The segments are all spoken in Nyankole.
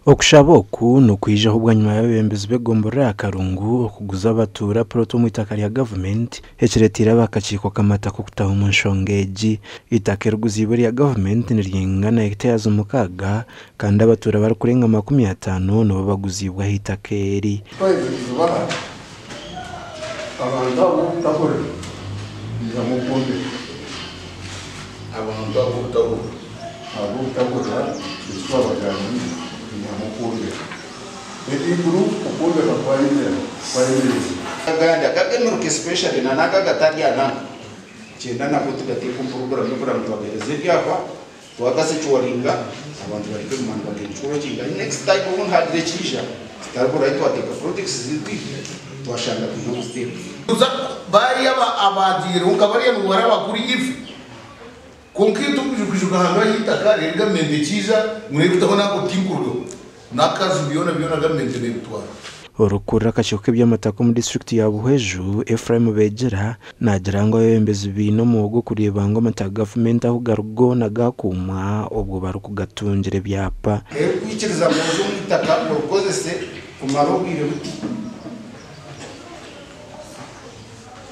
Okushaba oku nikwijaho bwanyima y'abeebembezi b'egomborora ya Karungu okuguza abatuura puroti omu itaka rya gavumenti ekireeteire ab'akakiiko k'amataka okutaha omu nshonga egi. Eitaka eriguziibwe erya gavumenti niryingana hectares 6 kandi abatuura barikurenga 50 nibo baguziibwe aha itaka eri. Twaheza kuzibaha, abantu abo obutahurira baihamu okwombeka. Abantu abo obutahurira. Abo obutahurira eki twabagambiire baihamu okwombeka. Eiguru okwombeka kwayemerera, kwayemerezibwa. Agandi ag'emiruka especially na n'ago agatari ananka kyenda nago tugateeke omu puroguramu y'okureba ngu twagaheereza ebyapa twagasecuringa abantu bareke kuguma nibaga-encroachinga next time obundi haagira ekiija tutaribura ahi twateeka projects zaitu twashanga twine okuziteeka. Bariya abaagiireho nka bariya nibaraba kuri ife. Kwonka itwe okujuka ahantu aha itaka reero gavumenti ekiija ngu neeritaho naako tinkurugaho n'akaju byona byona gavumenti neebitwara. Orikukurira akakiiko k'eby'amataka omu disiturikiti ya Buhweju, Ephraim Begira naagira ngu abeebembezi baine omuhoro gw'okureeba ngu amataka ga gavumenti ahu gari goona gaakuumwa obwo barikugatungira ebyapa. Erikwikiriza ngu oze omu itaka orikozese kumara obwire buti.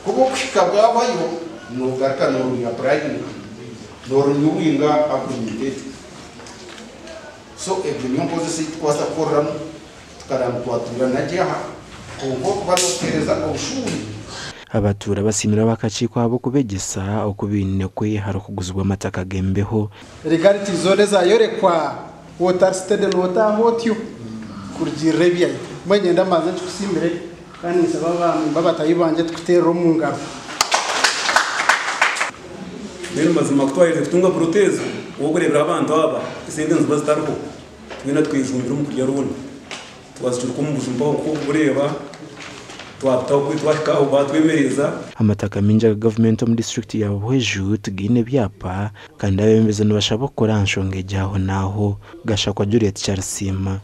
Kuba okuhika bwabayo noogaruka nooriapurayinga, noorinyuwinga agurimenti egyo. So egyo niyo nkozesa ei tukubaasa kukoreramu tukareeba ngu twatuura na gye aha kwonka okuba nooteereza obushuuri. Abatuura basiimire ab'akakiiko ahabw'okubegyesa oku baine kwehara okuguzibwa amataka g'embeho. Legality zoona ezayorekwa waaba otari steady nootaaha otyo kurugiirira ebyayo. Mbwenu nyenda mbanze nkikusiimire kandi ninsaba abamemba batahi bangye tukuteerere omu ngaro. Mbwenu mazima ku twaherize kutunga puroti ezo, wokureebera abantu aba esente niziba zitariho, twena twejumbira omu kurya rooni. Twazicuruka omu buju mpaho nk'oku orikureeba, twabutaho twahika aho batwemereza. Amataka mingi aga gavumenti omu disiturikiti ya Buhweju tigaine byapa kandi abeebembezi nibashaba okukora aha nshonga egi aho n'aho. Gashakwa Juliet Kyarisiima.